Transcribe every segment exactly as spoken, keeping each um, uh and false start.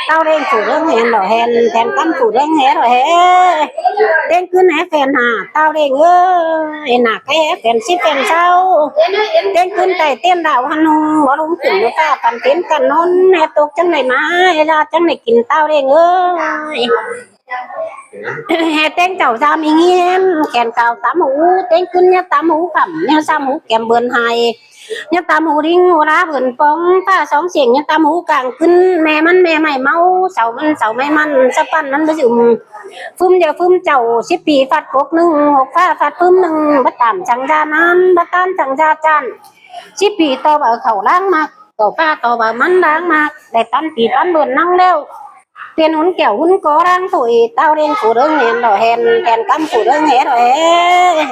ꞌTáu ꞌlẹng phủ ꞌlớng hên lỏ hên, then cắm phủ ꞌlớng hên lỏ hên. ꞌTếng ꞌcứn hên phen hả, ꞌtáo ꞌlẹng ơi, nả cái hên phen síp phen sau. ꞌTếng ꞌcứn ꞌtạy tiên đạo hăn hùng, bó lung khửn bó pha păn tiên căn ꞌnón, hên tốc chắng đảy ꞌmá, hên ꞌdạk chắng đảy kin ꞌtáo ꞌlẹng ơi. Hên ꞌtếng chảu da ꞌmí ꞌnghín, khen cáo tắm hú, ꞌtếng ꞌcứn ꞌnhá tắm hú khẳm, ꞌnhá tắm hú kém bươn hài. ꞌNhá tắm hú đinh hú đá bươn póng, pha sóng siêng ꞌnhá tắm hú cang ꞌcứn, ꞌme ꞌmắn ꞌme ꞌmạy ꞌmáu, sau ꞌmắn sau ꞌmạy ꞌmắn, sa păn ꞌmắn báu dứm. Phứm ꞌdệt phứm chảu, síp pi phạt cốc ꞌnưng, hốc pha phạt phứm ꞌnưng, báu tản chắng da ꞌnán, báu tản chắng da chản. Síp pi ꞌto báu khảu ꞌláng ꞌmặc, khảu pha ꞌto báu ꞌmắn ꞌláng ꞌmặc, đảy tắn pi tắn bươn ꞌnăng ꞌlẹo. Tiên hún kẻo hún có ꞌláng thôi, ꞌtáo ꞌlẹng phủ ꞌlớng hên lỏ hên, then cắm phủ ꞌlớng hên lỏ hên.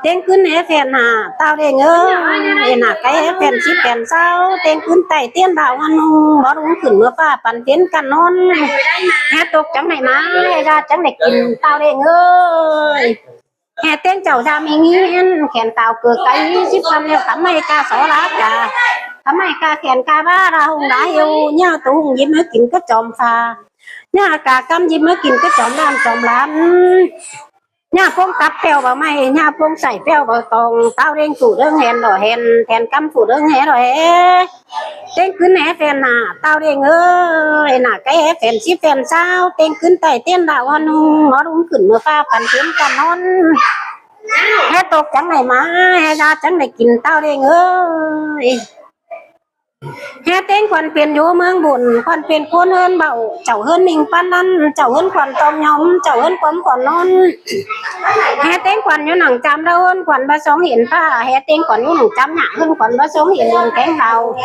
ꞌTếng ꞌcứn hên phen hả, ꞌtáo ꞌlẹng ơi, nả cái hên phen síp phen sau, ꞌtếng ꞌcứn ꞌtạy tiên đạo hăn hùng, bó lung khửn bó pha păn tiên căn ꞌnón. Hên tốc chắng đảy ꞌmá, hên ꞌdạk chắng đảy kin, ꞌtáo ꞌlẹng ơi. Hên ꞌtếng chảu da ꞌmí ꞌnghín, khen cáo cưa cáy, síp khăm ꞌlẹo khăm ꞌmạy ca só lák ca. Khăm ꞌmạy ca khen ca bá đa hùng đa hiêu, ꞌnhá tô hùng dím ꞌmá kin cá chom pha. ꞌNhá ca cắm dím ꞌmá kin cá chom lam chom lam. ꞌNhá pông tắp peo báu ꞌmạy, ꞌnhá pông sảy peo báu tong, ꞌtáo ꞌlẹng phủ ꞌlớng hên lỏ hên, then cắm phủ ꞌlớng hên lỏ hên. ꞌTếng ꞌcứn hên phen hả, ꞌtáo ꞌlẹng ơi, nả cái hên phen síp phen sau, ꞌtếng ꞌcứn ꞌtạy tiên đạo hăn hùng, bó lung khửn bó pha păn tiên căn ꞌnón. Hên tốc chắng đảy ꞌmá, hên ꞌdạk chắng đảy kin, ꞌtáo ꞌlẹng ơi. Hên ꞌtếng khuôn pên dú ꞌmướng bun, khuôn pên ꞌcốn ꞌhướn báu, chảu ꞌhướn ꞌminh păn ꞌnặn, chảu ꞌhướn khuôn tong nhom, chảu ꞌhướn quắm khuôn ꞌnón. Hên ꞌtếng khuôn dú nẳng chăm đa ꞌhướn khuôn báu sống hên pha, hên ꞌtếng khuôn dú nẳng chăm nhả ꞌhướn khuôn báu sống hên ꞌhướn kéng đao.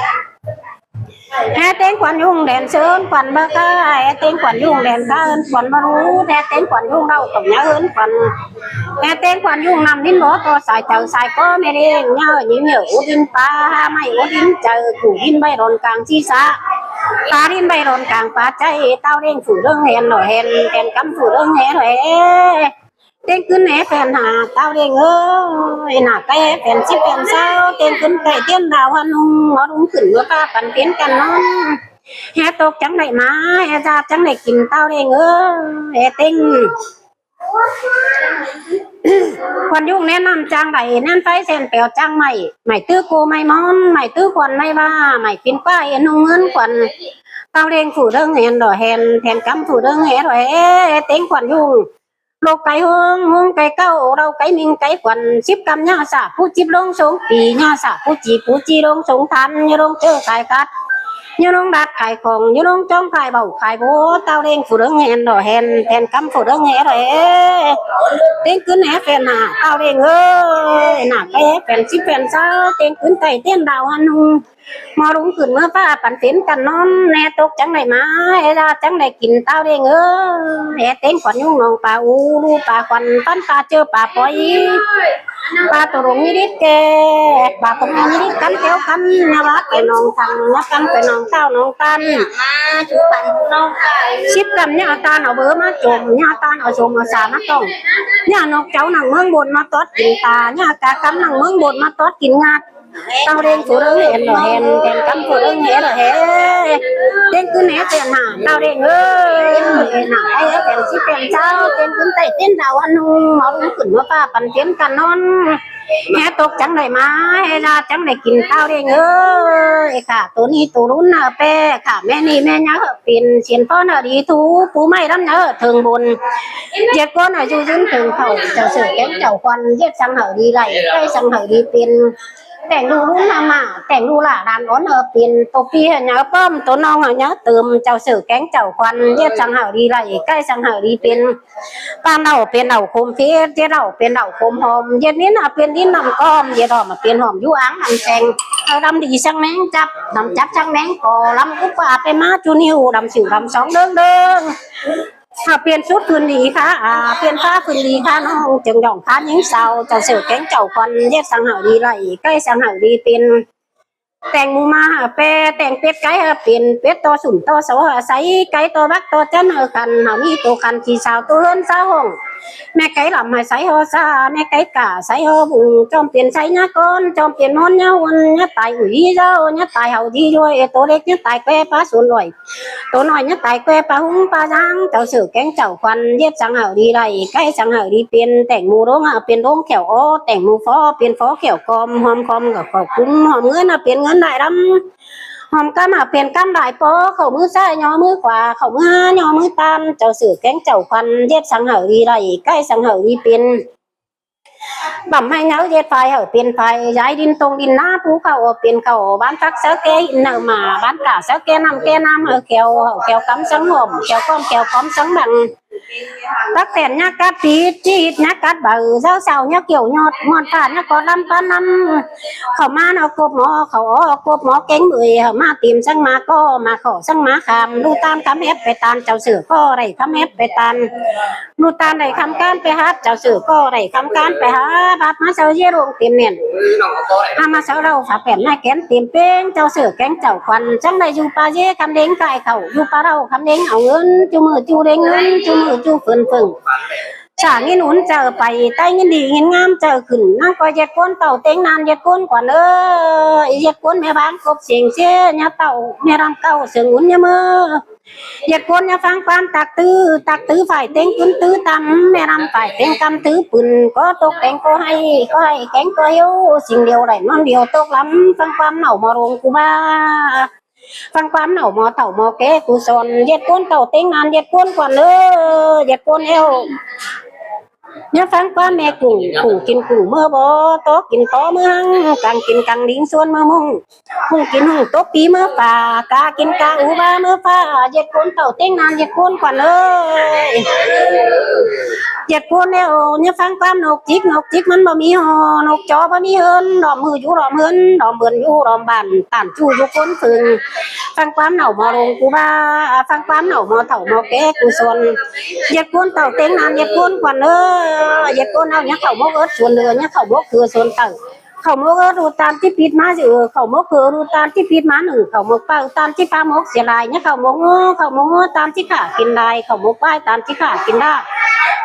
Hên ꞌtếng khuôn dú đen sớn khuôn báu cá, hên ꞌtếng khuôn dú đen cá ꞌhướn khuôn báu rú, hên ꞌtếng khuôn dú đau tổng nhá ꞌhướn khuôn. Hên ꞌtếng khuôn dú năm đính bó to sai chảu sai có ꞌme ꞌlẹng, ꞌnhá nhính nhớ út đính pá, ꞌmạy út đính chảu, củ đính bay đón cang sí sá. Pá đính bay đón cang pá cháy, ꞌtáo ꞌlẹng phủ ꞌlớng hên lỏ hên, then cắm phủ ꞌlớng hên lỏ hên. ꞌTếng ꞌcứn hên phen hả, ꞌtáo ꞌlẹng ơi, nả cái hên phen síp phen sau, ꞌtếng ꞌcứn ꞌtạy tiên đạo hăn hùng, bó lung khửn bó pha păn tiên căn ꞌnón. Hên tốc chắng đảy ꞌmá, hên ꞌdạk chắng đảy kin, ꞌtáo ꞌlẹng ơi, hên ꞌtếng. Khuôn dú ꞌnén ꞌnặm chang đảy, ꞌnén pháy sen pẻo chang ꞌmạy, ꞌmạy tứ cô ꞌmạy ꞌmón, ꞌmạy tứ khuôn ꞌmạy ꞌva, ꞌmạy pin ꞌquá hên hùng ꞌhướn khuôn. ꞌTáo ꞌlẹng phủ ꞌlớng hên lỏ hên, then cắm phủ ꞌlớng hên lỏ hên, ꞌtếng khuôn dú. Lốc cáy ꞌhướng, ꞌhướng cáy ꞌcáu, đau cáy ꞌminh cáy khuôn, síp ꞌcắm ꞌnhá sả pú chíp ꞌlống sống pi, ꞌnhá sả pú ꞌchí, pú ꞌchí ꞌlống sống than, ꞌnhá ꞌlống ꞌchớ khai cắt, ꞌnhá ꞌlống đắt khai khong, ꞌnhá ꞌlống ꞌchóng khai báu khai bố, ꞌtáo ꞌlẹng phủ ꞌlớng hên lỏ hên, then cắm phủ ꞌlớng hên lỏ hên. ꞌTếng ꞌcứn hên phen hả, ꞌtáo ꞌlẹng ơi, nả cái hên phen síp phen sau, ꞌtếng ꞌcứn ꞌtạy tiên đạo hăn hùng. Bó lung khửn bó pha păn tiên căn ꞌnón, hên tốc chắng đảy ꞌmá, hên ꞌdạk chắng đảy kin, ꞌtáo ꞌlẹng ơi. Hên ꞌtếng khuôn dú nong pá u, lu pá khuôn, păn pá ꞌchớ pá pói. Pá tô rông ꞌmí đít ke, pá tô rông ꞌmí đít căn kéo căn, ꞌnhá bát pay nong thăng, ꞌnhá căn pay nong táo nong tan. Síp căn ꞌnhá tan au bơ ꞌmá chôm, ꞌnhá tan au chôm au sa ꞌmá tỏng. ꞌNhá nốc chảu nẳng ꞌmướng bôn ꞌmá tót kin ta, ꞌnhá cá cắm nẳng ꞌmướng bôn ꞌmá tót kin ngát. ꞌTáo ꞌlẹng phủ ꞌlớng hên lỏ hên, then cắm phủ ꞌlớng hên lỏ hên. ꞌTếng ꞌcứn hên phen hả, ꞌtáo ꞌlẹng ơi, nả cái hên phen síp phen sau, ꞌtếng ꞌcứn ꞌtạy tiên đạo hăn hùng, bó lung khửn bó pha păn tiên căn ꞌnón. Hên tốc chắng đảy ꞌmá, hên ꞌdạk chắng đảy kin, ꞌtáo ꞌlẹng ơi. Khả tô ꞌnị tô ꞌlún nả ꞌpe, khả ꞌme ꞌnị ꞌme nhá hảư pên, xiên ꞌpó nả đi thú, pú ꞌmạy đắm nhá hảư thơng bôn. ꞌDệt ꞌcốn nả dú dưn thơng khảu, chảu sửa kéng chảu khuôn, ꞌdệt săng hảư đi đảy, ꞌcạy săng hảư đi pên. Téng ꞌlụk ꞌlún nả mả, téng ꞌlụk lả đàn ón hảư pên, tô pi hảư nhá pom, tô ꞌnọng hảư nhá tơm, chảu sửa kéng chảu khuôn, ꞌdệt săng hảư đi đảy, ꞌcạy săng hảư đi pên. Pang đảu pên đảu khôm phết, ꞌdệt đảu pên đảu khôm hom, ꞌdệt ꞌnín hảư pên ꞌnín ꞌnặm ꞌcóm, ꞌdệt hom hảư pên hom dú áng ꞌnặm seng. Hảư đăm đi săng ꞌnéng chắp, đăm chắp săng ꞌnéng ꞌcọ, ꞌlắm cúp ꞌquá pên ꞌmá ꞌchu ꞌniu, đăm sửu đăm sóng ꞌlớng ꞌlớng. Hảư pên sút phưn đi khá, à, pên phá phưn đi khá ꞌnọng, chơng dỏng khá ꞌnhính sau, chảu sửa kéng chảu khuôn, ꞌdệt săng hảư đi đảy, ꞌcạy săng hảư đi pên. Tẻng ꞌmú ꞌmá hảư ꞌpẹ, tẻng pết cáy hảư pên, pết ꞌto sủm ꞌto so hảư sáy, cáy ꞌto bắc ꞌto chăn hảư khăn, hảư ꞌmí tô khăn ꞌchí sao tô ꞌhướn sao hỏng. ꞌMẹ cáy lăm hảư sáy hô sa, ꞌmẹ cáy cả sáy hô bung, ꞌchom pên sáy ꞌnhá ꞌcốn, ꞌchom pên ꞌmôn ꞌnhá ꞌhuôn, ꞌnhá tai ủi dí ꞌdạu, ꞌnhá tai hảư dí ꞌdôi, tô đếc ꞌnhá tai ꞌqué pá suôn ꞌloi. Tô ꞌnọi ꞌnhá tai ꞌqué pá ꞌhúng pá ꞌdáng, chảu sửa kéng chảu khuôn, ꞌdệt săng hảư đi đảy, cáy săng hảư đi pên, tẻng ꞌmú ꞌlống hảư pên ꞌlống khẻo ó, tẻng ꞌmú phó pên phó khẻo khom, hom khom ꞌcọ khảu cúm, hom ꞌngớn hảư pên ꞌngớn đảy đăm, hom ꞌcắm hảư pên ꞌcắm đảy pó, khảu ꞌmứ ꞌsái ꞌnhó ꞌmứ khua, khảu ꞌmứ ꞌhá ꞌnhó ꞌmứ ꞌtan, chảu sửa kéng chảu khuôn, ꞌdệt săng hảư đi đảy, cáy săng hảư đi pên. Bắm hảư ꞌnháo ꞌdệt phai hảư pên phai, dái đin tông đin ꞌná, pú khảu pên khảu, bán phắc sáư ké hin nả ꞌmá, bán cả sáư ké ꞌnặm ké ꞌnặm hảư kheo, hảư kheo cắm săng hỏm, kheo cóm kheo cóm săng bằng. Tắc phẻn ꞌnhá cắt pít, ꞌchí hít ꞌnhá cắt baư, ꞌdạu sao ꞌnhá kiểu nhọt, ꞌmuôn phả ꞌnhá ꞌcọ lăm pá ꞌnặm. Khảu ꞌmá ꞌnọ cốp ꞌmo, khảu ó cốp ꞌmo kéng ꞌmới, hảư ꞌmá tìm săng ꞌmá ꞌcọ, ꞌmá khỏ săng ꞌmá kham, ꞌlụk ꞌtan khắm hép pay ꞌtan, chảu sửa ꞌcọ đảy khắm hép pay ꞌtan. ꞌLụk ꞌtan đảy khắm ꞌcán pay háp, chảu sửa ꞌcọ đảy khắm ꞌcán pay háp, báp ꞌmá sáư dế ꞌluống tìm mẻn. Hák ꞌmá sáư ꞌlạu phả phẻn ꞌnái kén tìm ꞌpéng, chảu sửa kéng chảu khuôn, chắng đảy dú pá dế khắm đếng cai khảu, dú pá ꞌlạu khắm đếng au ꞌngớn, ꞌchu ꞌmự ꞌchu đếng ꞌngớn, ꞌchu ꞌmự ꞌchu phơn phơn. Sả ꞌnghín hún chaư pay, ꞌtay ꞌnghín đi ꞌnghín ꞌngám chaư khửn, ꞌnắng ꞌcoi ꞌdệt ꞌcốn tảu ꞌtếng ꞌnan, ꞌdệt ꞌcốn khuôn ới, ꞌdệt ꞌcốn ꞌmẹ ꞌváng cốp sêng ꞌsứa, ꞌnhá tảu ꞌmẹ ꞌlăm ꞌcau sương hún ꞌnhá ꞌmớ. ꞌDệt ꞌcốn ꞌnhá ꞌphắng ꞌquám tặc tứ, tặc tứ phải ꞌtếng ꞌcứn tứ tăm, ꞌmẹ ꞌlăm phải ꞌtếng ꞌcắm tứ pưn, ꞌcọ tốc kéng ꞌcọ ꞌhạy, ꞌcọ ꞌhạy kéng ꞌcọ hiếu, sính điêu đảy ꞌmón điêu tốc lăm, ꞌphắng ꞌquám nảu ꞌmo ꞌluống ꞌcu ꞌva. ꞌPhắng ꞌquám nảu ꞌmo thảu ꞌmo ké ꞌcu son, ꞌdệt ꞌcốn tảu ꞌtếng ꞌnan, ꞌdệt ꞌcốn khuôn ới, ꞌdệt ꞌcốn ꞌlẹo. ꞌNhá ꞌphắng ꞌquám ꞌme củng, củng kin củng ꞌmớ bó, tó kin tó ꞌmớ ꞌhăng, căng kin căng lính suôn ꞌmớ ꞌmung. Hung kin hung tốc pí ꞌmớ phả, cá kin cá ú ꞌva ꞌmớ phả, ꞌdệt ꞌcốn tảu ꞌtếng ꞌnan, ꞌdệt ꞌcốn khuôn ới. ꞌDệt ꞌcốn ꞌlẹo, ꞌnhá ꞌphắng ꞌquám nốc chích, nốc chích ꞌmắn báu ꞌmí ꞌhó, nốc chó báu ꞌmí ꞌhướn, đom ꞌmự dú đom ꞌhướn, đom bươn dú đom bản, tản ꞌchu dú ꞌcốn phưng. ꞌPhắng ꞌquám nảu ꞌmo ꞌluống ꞌcu ꞌva, ꞌphắng ꞌquám nảu ꞌmo thảu ꞌmo ké ꞌcu son. ꞌDệt ꞌcốn tảu ꞌtếng ꞌnan, ꞌdệt ꞌcốn khuôn ới, ꞌdệt ꞌcốn ꞌlẹo ꞌnhá khảu mốc ớt suôn ꞌlứa, ꞌnhá khảu mốc khưa suôn tảu. Khảu mốc ớt ꞌhụ ꞌtan ꞌchí pít ꞌmá ꞌdự, khảu mốc khưa ꞌhụ ꞌtan ꞌchí pít ꞌmá ꞌnưng, khảu mốc páo ꞌtan ꞌchí pá mốc sia lai, ꞌnhá khảu mốc ꞌngó, khảu mốc ꞌngó ꞌtan ꞌchí khả kin lai, khảu mốc ꞌpai ꞌtan ꞌchí khả kin đa,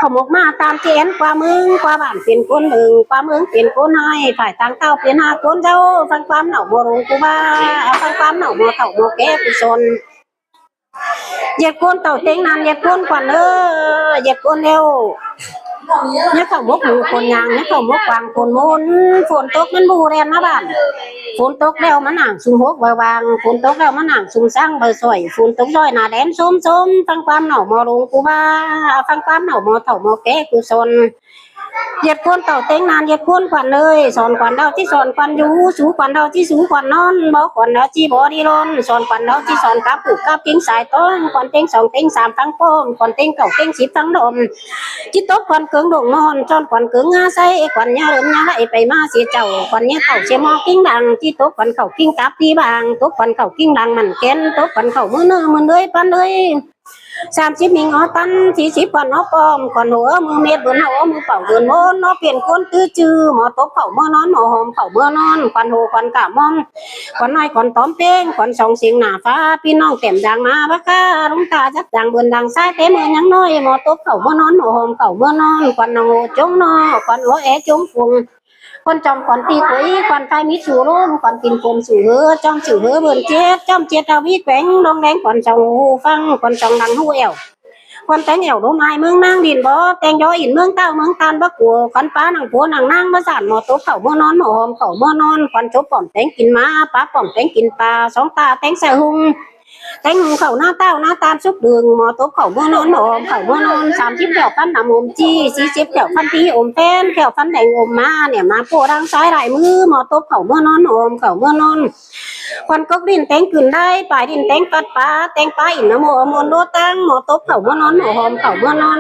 khảu mốc ꞌmá ꞌtan ꞌchí én ꞌquá ꞌmướng, ꞌquá bản pên ꞌcốn ꞌnưng, ꞌquá ꞌmướng pên ꞌcốn ꞌhại, phải tang tảu pên ꞌhại ꞌcốn ꞌdạu, ꞌphắng ꞌquám nảu ꞌmo ꞌluống ꞌcu ꞌva, ꞌphắng ꞌquám nảu ꞌmo thảu ꞌmo ké ꞌcu son. ꞌDệt ꞌcốn tảu ꞌtếng ꞌnan, ꞌdệt ꞌcốn khuôn ới, ꞌdệt ꞌcốn ꞌlẹo. ꞌNhá khảu mốc mú phôn nhang, ꞌnhá khảu mốc quang phôn ꞌmôn, phôn tốc ꞌmắn ꞌbu ꞌlen ꞌmá bản. Phôn tốc ꞌlẹo ꞌmắn nẳng sung hốc báu vang, phôn tốc ꞌlẹo ꞌmắn nẳng sung sáng báu sỏi, phôn tốc ꞌdọi nả đen sôm sôm, ꞌphắng ꞌquám nảu ꞌmo ꞌluống ꞌcu ꞌva, ꞌphắng ꞌquám nảu ꞌmo thảu ꞌmo ké ꞌcu son. ꞌDệt ꞌcốn tảu ꞌtếng ꞌnan, ꞌdệt ꞌcốn khuôn ới, son khuôn ꞌlẹo ꞌchí son khuôn dú, sú khuôn ꞌlẹo ꞌchí sú khuôn ꞌnón, bók khuôn ꞌlẹo ꞌchí bók đi ꞌlón, son khuôn ꞌlẹo ꞌchí son cắp phủ cắp ꞌkính sai ꞌtóng, khuôn ꞌtếng song ꞌtếng sam ꞌphắng ꞌpôm, khuôn ꞌtếng cảu ꞌtếng síp ꞌphắng đom. ꞌChí tốc khuôn cớng đổng ꞌmón, son khuôn cớng ꞌhá ꞌsáy, khuôn ꞌnhá ꞌlớm ꞌnhá ꞌlạy pay ꞌmá sia chảu, khuôn ꞌnhá tảu sia ꞌmo ꞌkính lăng, ꞌchí tốc khuôn khảu ꞌkính cắp đi bang, tốc khuôn khảu ꞌkính lăng mẳn kén, tốc khuôn khảu ꞌmứa ꞌnớ ꞌmứa ꞌlới ꞌpắn ꞌlới. Sam síp ꞌminh ó ꞌtăn, sí síp khuôn ó ꞌpom, khuôn ꞌhụ ꞌmứa mết bươn ꞌhụ ꞌmứa pảu bươn ꞌmôn, ꞌnó pên ꞌcốn ꞌtứ ꞌchư, ꞌmo tốc khảu ꞌmứa ꞌnón, ꞌmo hom khảu ꞌmứa ꞌnón, khuôn ꞌhụ khuôn cả ꞌmom, khuôn ꞌnọi khuôn tóm ꞌpéng, khuôn song siêng nả phá, ꞌpi ꞌnọng tẻm dang ꞌmá báu cá, ꞌlống ta dắt dang bươn dang ꞌsái té ꞌmưa ꞌnhắng ꞌnọi, ꞌmo tốc khảu ꞌmứa ꞌnón, ꞌmo hom khảu ꞌmứa ꞌnón, khuôn ꞌnọng ꞌhụ chốn ꞌnọ, khuôn ꞌhụ é chốn phung. Khuôn chom khuôn ꞌpi quí, khuôn ꞌphai mít sú ꞌlốm, khuôn kin phôn sú hớ, chom sú hớ bươn chết, chom chết au ꞌmí quéng, ꞌlống ꞌleng khuôn song ꞌhụ ꞌphắng, khuôn song lăng ꞌhụ ẻo. Khuôn ꞌtếng ẻo ꞌlốm ai ꞌmướng ꞌnáng đin bó, ꞌtếng dó in ꞌmướng tảu ꞌmướng ꞌtan báu cua, khuôn pá nẳng pua nẳng ꞌnáng báu sản, ꞌmo tốc khảu ꞌmứa ꞌnón, ꞌmo hom khảu ꞌmứa ꞌnón, khuôn chốp pỏm ꞌtếng kin ꞌmá, pá pỏm ꞌtếng kin pa, song ta ꞌtếng sa hung. ꞌTếng hung khảu ꞌná tảu ꞌná ꞌtan súp đường, ꞌmo tốc khảu ꞌmứa ꞌnón, ꞌmo hom khảu ꞌmứa ꞌnón, sam síp khẻo ꞌphắn đăm ôm ꞌchí, sí síp khẻo ꞌphắn ꞌpi ôm ꞌpén, khẻo ꞌphắn đeng ôm ꞌmá, ꞌnẹ ꞌmá ꞌpộ đang ꞌsái lai ꞌmứ, ꞌmo tốc khảu ꞌmứa ꞌnón, ꞌmo hom khảu ꞌmứa ꞌnón. Khuôn cốc đin ꞌtếng cưn đai, pay đin ꞌtếng pắt pá, ꞌtếng pá in ꞌnớ ꞌmo ôm ôn đốt tang, ꞌmo tốc khảu ꞌmứa ꞌnón, ꞌmo hom khảu ꞌmứa ꞌnón.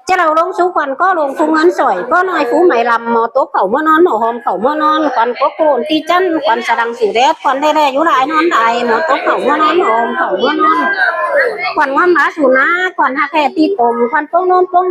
ꞌChớ ꞌlẹo ꞌlống sú khuôn ꞌcọ ꞌluống phú ꞌngớn sỏi, ꞌcọ ꞌnọi phú mảy lăm, ꞌmo tốc khảu ꞌmứa ꞌnón, ꞌmo hom khảu ꞌmứa ꞌnón, khuôn cốc ꞌcốn ti chăn, khuôn sa đăng sú đét, khuôn đe đe dú lai ꞌnón lai, ꞌmo tốc khảu ꞌmứa ꞌnón, ꞌmo hom khảu ꞌmứa ꞌnón. Khuôn ꞌngắm ná sú ná, khuôn hák ꞌhẹ ti tôm, khuôn ꞌpông ꞌnôm ꞌpông